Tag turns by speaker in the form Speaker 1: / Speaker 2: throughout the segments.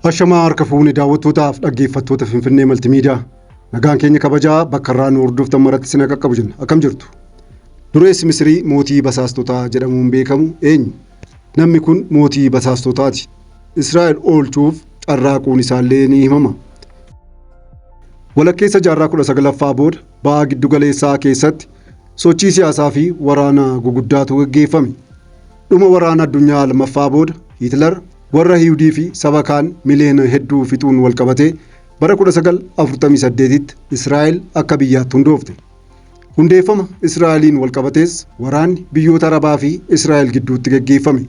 Speaker 1: Ashamaa harka fuune daawwattootaaf dhaggeeffattoota Finfinnee Maltimiidiyaa. Nagaan keenya kabajaa bakka irraa nu hordoftan maratti isin qaqqabu jenna. Akkam jirtu? Dureessi Misirii mootii basaastotaa jedhamuun beekamu eenyu? Namni kun mootii basaastotaati. Israa'el oolchuuf carraaquun isaallee ni himama. Walakkeessa jaarraa 19ffaa booda ba'a giddugaleessaa keessatti sochii siyaasaa fi waraana guguddaatu gaggeeffame. Dhuma waraana addunyaa lammaffaa booda Hitler warra Yihudii fi saba kaan miliyoona hedduu fixuun walqabatee bara 1948tti Israa'el akka biyyaatti hundoofte. Hundeeffama Israa'eliin walqabatees waraanni biyyoota Arabaa fi Israa'el gidduutti gaggeeffame.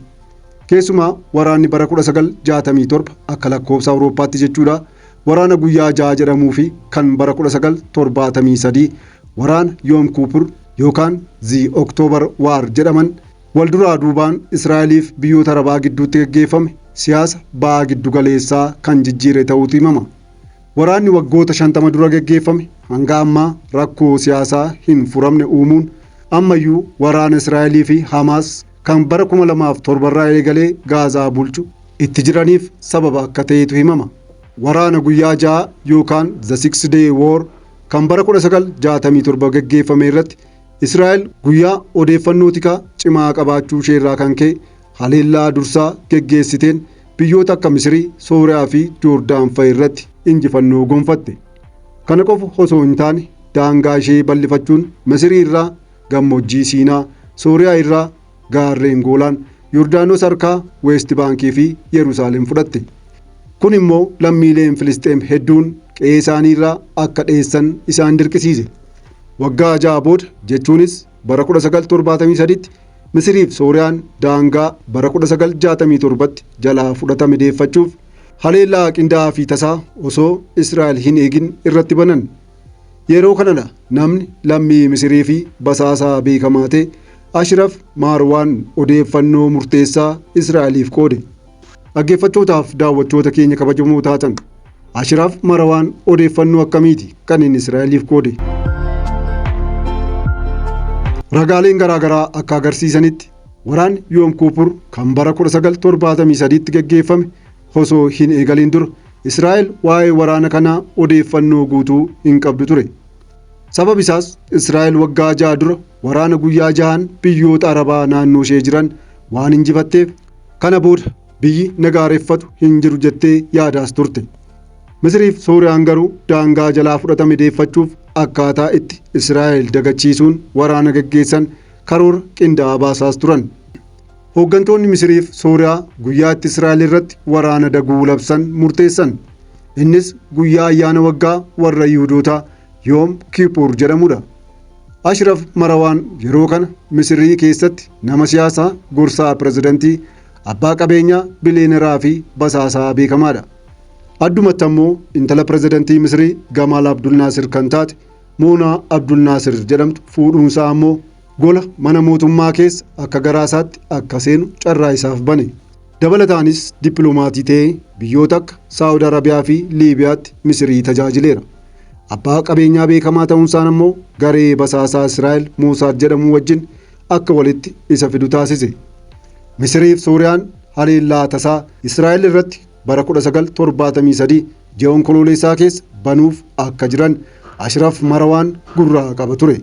Speaker 1: Keessumaa waraanni bara 1967 akka lakkoofsa Awurooppaatti jechuudha waraana guyyaa ja'a jedhamuu fi kan bara 1973 waraana Yoom Kippur yookaan The October War jedhaman walduraa duubaan Israa'eliif biyyoota Arabaa gidduutti gaggeeffame siyaasa ba'a giddugaleessaa kan jijjiire ta'uutu himama. Waraanni waggoota 50 dura gaggeeffame hanga ammaa rakkoo siyaasaa hin furamne uumuun ammayyuu waraana Israa'elii fi Hamaas kan bara 2007 irraa eegalee Gaazaa bulchu itti jiraniif sababa akka ta'etu himama. Waraana guyyaa ja'a yookaan The Six Day War kan bara 1967 gaggeeffame irratti Israa'el guyyaa odeeffannoo tikaa cimaa qabaachuu isheerraa kan ka'e haleellaa dursaa geggeessiteen biyyoota akka Misirii, Sooriyaa fi Joordaan fa'a irratti injifannoo gonfatte. Kana qofa osoo hin taane daangaa ishee bal'ifachuun Misirii irraa gammoojjii Siinaa, Sooriyaa irraa gaarreen Goolaan, Yordaanos harkaa Weest Baankii fi Yerusaalem fudhatte. Kun immoo lammiileen Filisxeem hedduun qe'ee isaanii irraa akka dheessan isaan dirqisiise. Waggaa ja'a booda jechuunis bara 1973tti Misiriif Sooriyaan daangaa bara 1967tti jalaa fudhatame deeffachuuf haleellaa qindaa'aa fi tasaa osoo Israa'el hin eegin irratti banan. Yeroo kanadha namni lammii Misirii fi basaasaa beekamaa ta'e Ashraf Maarwaan odeeffannoo murteessaa Israa'eliif qoode. Dhaggeeffattootaaf daawwattoota keenya kabajamoo taatan Ashraf Marawaan odeeffannoo akkamiiti kan inni Israa'eliif qoode? Ragaaleen garaagaraa akka agarsiisanitti waraanni Yoom Kippur kan bara 1973tti gaggeeffame osoo hin eegalin dura Israa'el waa'ee waraana kanaa odeeffannoo guutuu hin qabdu ture. Sabab isaas Israa'el waggaa ja'a dura waraana guyyaa jahaan biyyoota Arabaa naannoo ishee jiran waan injifatteef kana booda biyyi nagaareeffatu hin jiru jettee yaadaas turte. Misiriif Sooriyaan garuu daangaa jalaa fudhatame deeffachuuf akkaataa itti Israa'el dagachiisuun waraana gaggeessan karoora qindaa'aa baasaas turan. Hooggantoonni Misiriif Sooriyaa guyyaa itti Israa'el irratti waraana daguu labsan murteessan. Innis guyyaa ayyaana waggaa warra Yihuudootaa Yoom Kippur jedhamudha. Ashraf Marawaan yeroo kana Misirii keessatti nama siyaasaa, gorsaa pirezidantii, abbaa qabeenyaa, biliyeeneraa fi basaasaa beekamaadha. Addumatti ammoo intala pirezidantii Misirii Gamaal Abdul Naasir kan taate Moonaa Abdul Naasir jedhamtu fuudhuunsaa ammoo gola mana mootummaa keessa akka garaasaatti akka seenu carraa isaaf bane. Dabalataanis dippiloomatii ta'ee biyyoota akka Saawud Arabiyaa fi Liibiyaatti Misirii tajaajileera. Abbaa qabeenyaa beekamaa ta'uunsaan ammoo garee basaasaa Israa'el Moosaad jedhamu wajjin akka walitti isa fidu taasise. Misiriif Sooriyaan haleellaa tasaa Israa'el irratti bara 1973 ji'a onkoloolessaa keessa banuuf akka jiran Ashraf Marawaan gurraa qaba ture.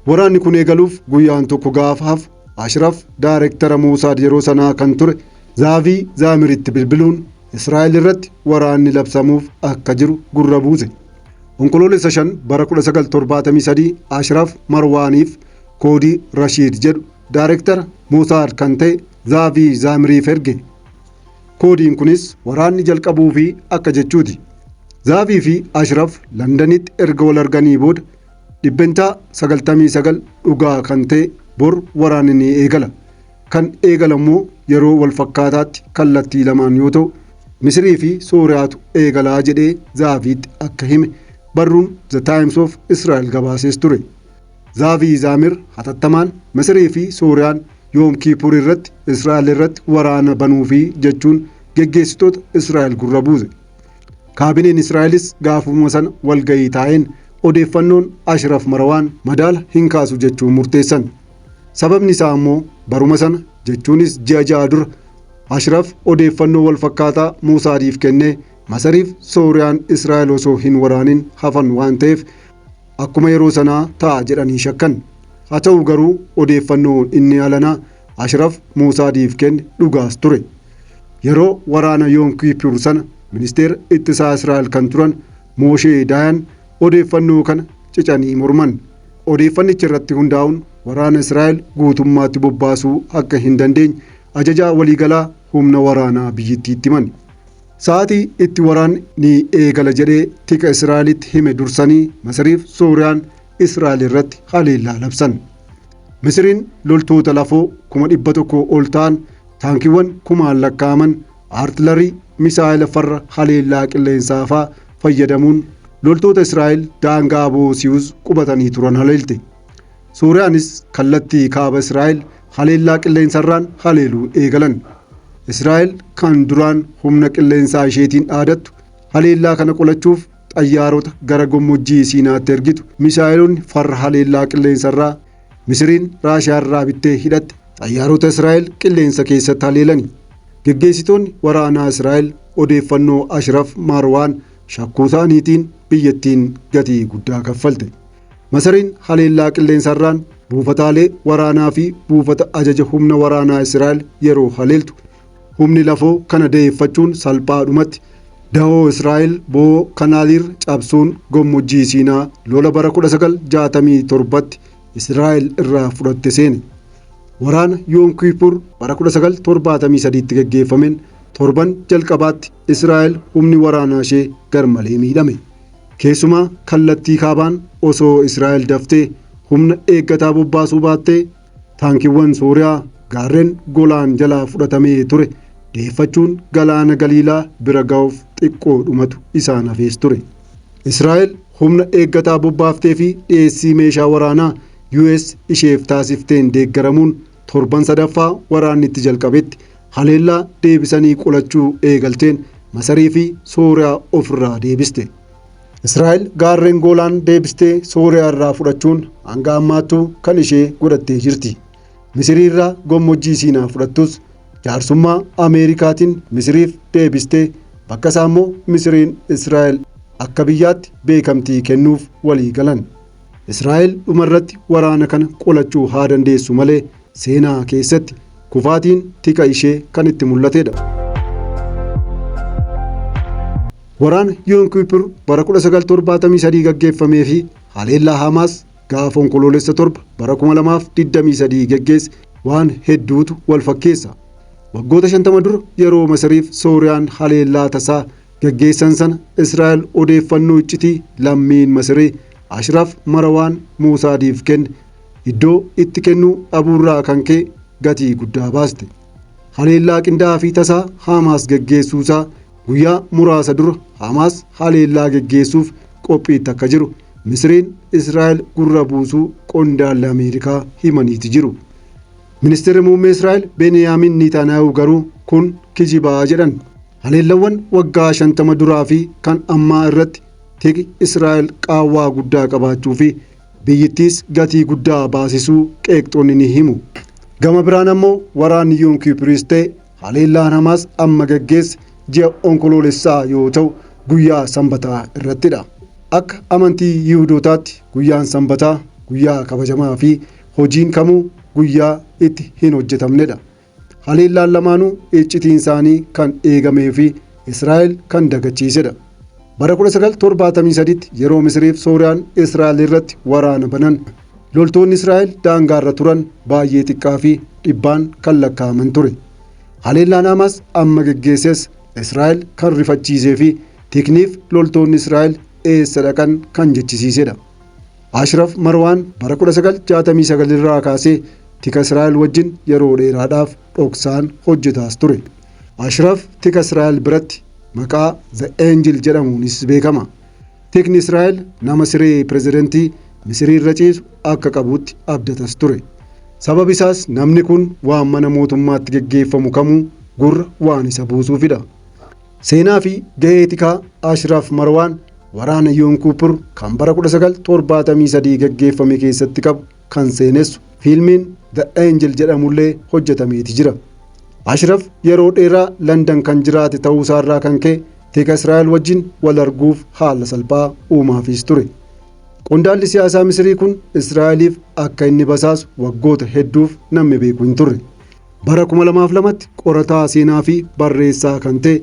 Speaker 1: Waraanni kun eegaluuf guyyaan tokko gaafa hafu Ashraf daayirektara Moosaad yeroo sanaa kan ture Zaavii Zaamiritti bilbiluun Israa'el irratti waraanni labsamuuf akka jiru gurra buuse. Onkoloolessa 5 bara 1973 Ashraf Marwaaniif koodii Rashiid jedhu daayirektara Moosaad kan ta'e Zaavii Zaamiriif erge. Koodiin kunis waraanni jalqabuu fi akka jechuuti. Zaavii fi Ashraf Londanitti erga wal arganii booda 99% dhugaa kan ta'e bor waraanni ni eegala. Kan eegalamu yeroo wal fakkaataatti kallattii lamaan yoo ta'u Misirii fi Sooriyaatu eegalaa jedhee Zaaviitti akka hime barruun The Times of Israel gabaasees ture. Zaavii Zaamir hatattamaan Misirii fi Sooriyaan Yoom Kippur irratti Israa'el irratti waraana banuufi jechuun geggeessitoota Israa'el gurra buuse. Kaabineen Israa'elis gaafuma sana walgahii taa'een odeeffannoon Ashraf Marawaan madaala hin kaasu jechuun murteessan. Sababni isaa immoo baruma sana jechuunis ji'a ja'a dura Ashraf odeeffannoo walfakkaataa Muusaadiif kennee Masariif Sooriyaan Israa'el osoo hin waraanin hafan waan ta'eef akkuma yeroo sanaa ta'a jedhanii shakkan. Haa ta'u garuu odeeffannoon inni alanaa Ashraf Muusaadiif kenne dhugaas ture. Yeroo waraana Yoom Kippur sana ministeera ittisaa Israa'el kan turan Mooshee Daayan odeeffannoo kana cicanii morman. Odeeffannicha irratti hundaa'uun waraana Israa'el guutummaatti bobbaasuu akka hin dandeenye ajajaa waliigalaa humna waraanaa biyyattiitti himan. Sa'aatii itti waraanni ni eegala jedhee tika Israa'elitti hime dursanii Masariif Sooriyaan Israa'el irratti haleellaa labsan. Misiriin loltoota lafoo 100,000 ol ta'an, taankiiwwan kumaan lakkaa'aman, aartilarii, misaa'ila farra haleellaa qilleensaa fa'aa fayyadamuun loltoota Israa'el daangaa Boosiyuus qubatanii turan haleelte. Sooriyaanis kallattii kaaba Israa'el haleellaa qilleensarraan haleeluu eegalan. Israa'el kan duraan humna qilleensaa isheetiin dhaadattu haleellaa kana qolachuuf xayyaarota gara gammoojjii Siinaatti ergitu misaa'ilonni farra haleellaa qilleensarraa Misiriin Raashiyaarraa bittee hidhatte xayyaarota Israa'el qilleensa keessatti haleelani. Geggeessitoonni waraanaa Israa'el odeeffannoo Ashraf Marwaan shakkuu isaaniitiin biyyattiin gatii guddaa kaffalte. Masariin haleellaa qilleensarraan buufataalee waraanaa fi buufata ajaja humna waraanaa Israa'el yeroo haleeltu humni lafoo kana da'eeffachuun salphaadhumatti dahoo Israa'el bo'oo Kanaaliir cabsuun gammoojjii Siinaa lola bara 1967tti Israa'el irraa fudhatte seene. Waraana Yoom Kippur bara 1973tti geggeeffameen torban jalqabaatti Israa'el humni waraanaa ishee garmalee miidhame. Keessumaa kallattii kaabaan osoo Israa'el daftee humna eeggataa bobbaasuu baattee taankiiwwan Sooriyaa gaarreen Golaan jalaa fudhatamee ture deeffachuun galaana Galiilaa bira ga'uuf xiqqoodhumatu isaan hafees ture. Israa'el humna eeggataa bobbaaftee fi dhiyeessii meeshaa waraanaa US isheef taasifteen deeggaramuun torban sadaffaa waraanni itti jalqabetti haleellaa deebisanii qolachuu eegalteen Masarii fi Sooriyaa ofirraa deebiste. Israa'el gaarreen Goolaan deebistee Sooriyaa irraa fudhachuun hanga ammaattuu kan ishee godhattee jirti. Misirii irraa gammoojjii Siinaa fudhattus jaarsummaa Ameerikaatiin Misiriif deebistee bakka isaa immoo Misiriin Israa'el akka biyyaatti beekamtii kennuuf walii galan. Israa'el dhumarratti waraana kana qolachuu haa dandeessu malee seenaa keessatti kufaatiin tika ishee kan itti mul'atedha. Waraana Yoom Kippur bara 1973 gaggeeffamee fi haleellaa Hamaas gaafa Onkoloolessa 7 bara 2023 geggeesse waan hedduutu wal fakkeessa. Waggoota 50 dura yeroo Masariif Sooriyaan haleellaa tasaa geggeessan sana Israa'el odeeffannoo iccitii lammiin Masirii Ashraf Marawaan Muusaadiif kenne iddoo itti kennuu dhabuurraa kan ka'e gatii guddaa baaste. Haleellaa qindaa'aa fi tasaa Hamaas geggeessuusaa guyyaa muraasa dura Hamaas haleellaa geggeessuuf qophiitti akka jiru Misiriin Israa'el gurra buusuu qondaalli Ameerikaa himaniiti jiru. Ministeerri muummee Israa'el Beniyaamin Netanyaahuu garuu kun kijibaa jedhan. Haleellawwan waggaa 50 duraa fi kan ammaa irratti tiki Israa'el qaawwaa guddaa qabaachuu fi biyyittiis gatii guddaa baasisuu qeeqxoonni ni himu. Gama biraan ammoo waraanni Yoom Kippuris ta'e haleellaan Hamaas amma gaggeesse ji'a Onkoloolessaa yoo ta'u guyyaa Sanbataa irrattidha. Akka amantii Yihuudootaatti guyyaan Sanbataa guyyaa kabajamaa fi hojiin kamuu guyyaa itti hin hojjetamnedha. Haleellaan lamaanuu iccitiin isaanii kan eegamee fi Israa'el kan dagachiisedha. Bara 1973tti yeroo Misiriif Sooriyaan Israa'el irratti waraana banan loltoonni Israa'el daangaarra turan baay'ee xiqqaa fi dhibbaan kan lakkaa'aman ture. Haleellaan Hamaas amma geggeesses Israa'el kan rifachiisee fi tikniif loltoonni Israa'el eessa dhaqan kan jechisiisedha. Ashraf Marwaan bara 1969 irraa kaasee tika Israa'el wajjin yeroo dheeraadhaaf dhoksaan hojjetaas ture. Ashraf tika Israa'el biratti maqaa The Angel jedhamuunis beekama. Tikni Israa'el nama siree pirezidantii Misirii irra ciisu akka qabutti abdatas ture. Sabab isaas namni kun waan mana mootummaatti geggeeffamu kamuu gurra waan isa buusuufidha. Seenaa fi gahee tikaa Ashraf Marwaan waraana Yoom Kippur kan bara 1973 geggeeffame keessatti qabu kan seenessu fiilmiin The Angel jedhamullee hojjetameeti jira. Ashraf yeroo dheeraa Landan kan jiraate ta'uusaarraa kan ka'e tika Israa'el wajjin wal arguuf haala salphaa uumaafis ture. Qondaalli siyaasaa Misirii kun Israa'eliif akka inni basaasu waggoota hedduuf namni beeku hin turre. Bara 2002tti qorataa seenaa fi barreessaa kan ta'e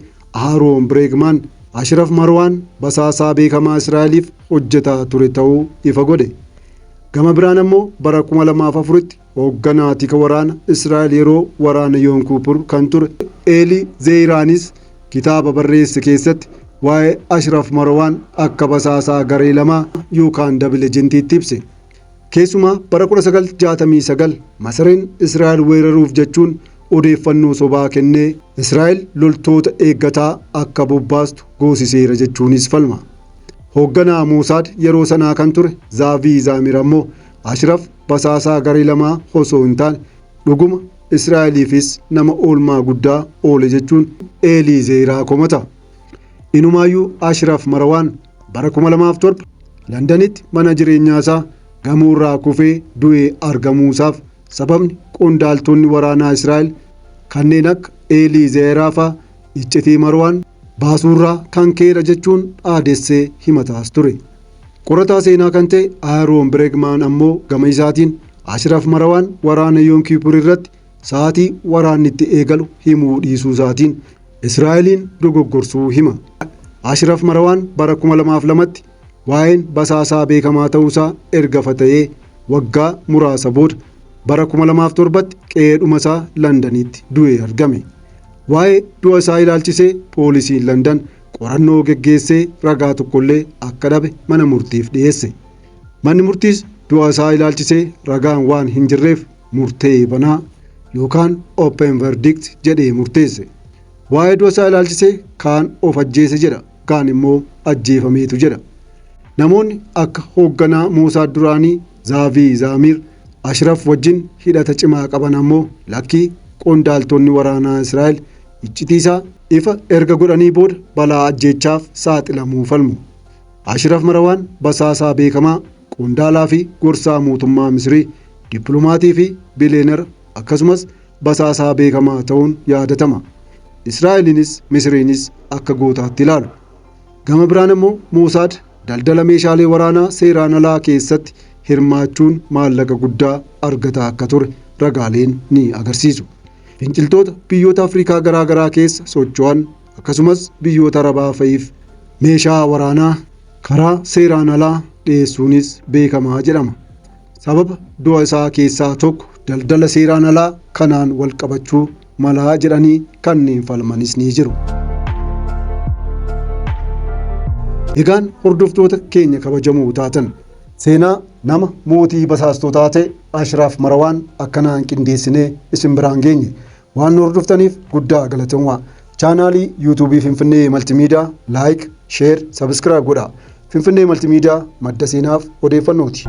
Speaker 1: Aaroon Bireegmaan Ashraf Marwaan basaasaa beekamaa Israa'eliif hojjetaa ture ta'uu ifa godhe. Gama biraan ammoo bara 2004tti hoogganaa tika waraana Israa'el yeroo waraana Yoom Kippur kan ture Eelii Zeeyiraanis kitaaba barreesse keessatti waa'ee Ashraf Marwaan akka basaasaa garee lamaa yookaan double agentiitti ibse. Keessumaa bara 1969 Masriin Israa'el weeraruuf jechuun odeeffannoo sobaa kennee Israa'el loltoota eeggataa akka bobbaastu goosiseera jechuunis falma. Hoogganaa Moosaad yeroo sanaa kan ture Zaavii Zaamir ammoo Ashraf basaasaa garee lamaa osoo hin taane dhuguma Israa'eliifis nama oolmaa guddaa oole jechuun Eelii Zeeraa komata. Inumaayyuu Ashraf Marwaan bara 2007 Londanitti mana jireenyaasaa gamoorraa kufee du'ee argamuusaaf sababni qondaaltonni waraanaa Israa'el kanneen akka Eelii Zeeraa fa'aa iccitii Marwaan baasuurraa kan ka'eedha jechuun dhaadessee himataas ture. Qorataa seenaa kan ta'e Aaroon Bireegmaan ammoo gama isaatiin Ashraf Marwaan waraana Yoom Kippur irratti sa'aatii waraanni itti eegalu himuu dhiisuu isaatiin Israa'eliin dogoggorsuu hima. Ashraf Marwaan bara 2002tti waa'een basaasaa beekamaa ta'uusaa erga fata'ee waggaa muraasa booda bara 2007tti qe'eedhuma isaa Londanitti du'ee argame. Waa'ee du'a isaa ilaalchisee poolisiin Landan qorannoo geggeessee ragaa tokkollee akka dhabe mana murtiif dhiyeesse. Manni murtiis du'a isaa ilaalchisee ragaan waan hin jirreef murtee banaa yookaan open verdict jedhee murteesse. Waa'ee du'a isaa ilaalchisee kaan of ajjeese jedha, kaan immoo ajjeefameetu jedha. Namoonni akka hoogganaa Moosaad duraanii Zaavii Zaamir Ashraf wajjin hidhata cimaa qaban ammoo lakkii qondaaltonni waraanaa Israa'el iccitii isaa ifa erga godhanii booda balaa ajjeechaaf saaxilamuu falmu. Ashraf Marwaan basaasaa beekamaa qondaalaa fi gorsaa mootummaa Misrii, dippiloomatii fi biliyeenara akkasumas basaasaa beekamaa ta'uun yaadatama. Israa'eliinis Misriinis akka gootaatti ilaalu. Gama biraan immoo Moosaad daldala meeshaalee waraanaa seeraan alaa keessatti hirmaachuun maallaqa guddaa argataa akka ture ragaaleen ni agarsiisu. Finciltoota biyyoota Afrikaa garaa garaa keessa socho'an akkasumas biyyoota Arabaa fa'iif meeshaa waraanaa karaa seeraan alaa dhiyeessuunis beekamaa jedhama. Sababa du'a isaa keessaa tokko daldala seeraan alaa kanaan wal qabachuu malaa jedhanii kanneen falmanis ni jiru. Egaan hordoftoota keenya kabajamoo taatan, seenaa nama mootii basaastotaa ta'e Ashraaf Marawaan akkanaan qindeessinee isin biraan geenye. Waan nu hordoftaniif guddaa galatoomaa. Chaanaalii yuutuubii Finfinnee Maltimiidiyaa like, share, subscribe godhaa. Finfinnee Maltimiidiyaa madda seenaaf odeeffannooti.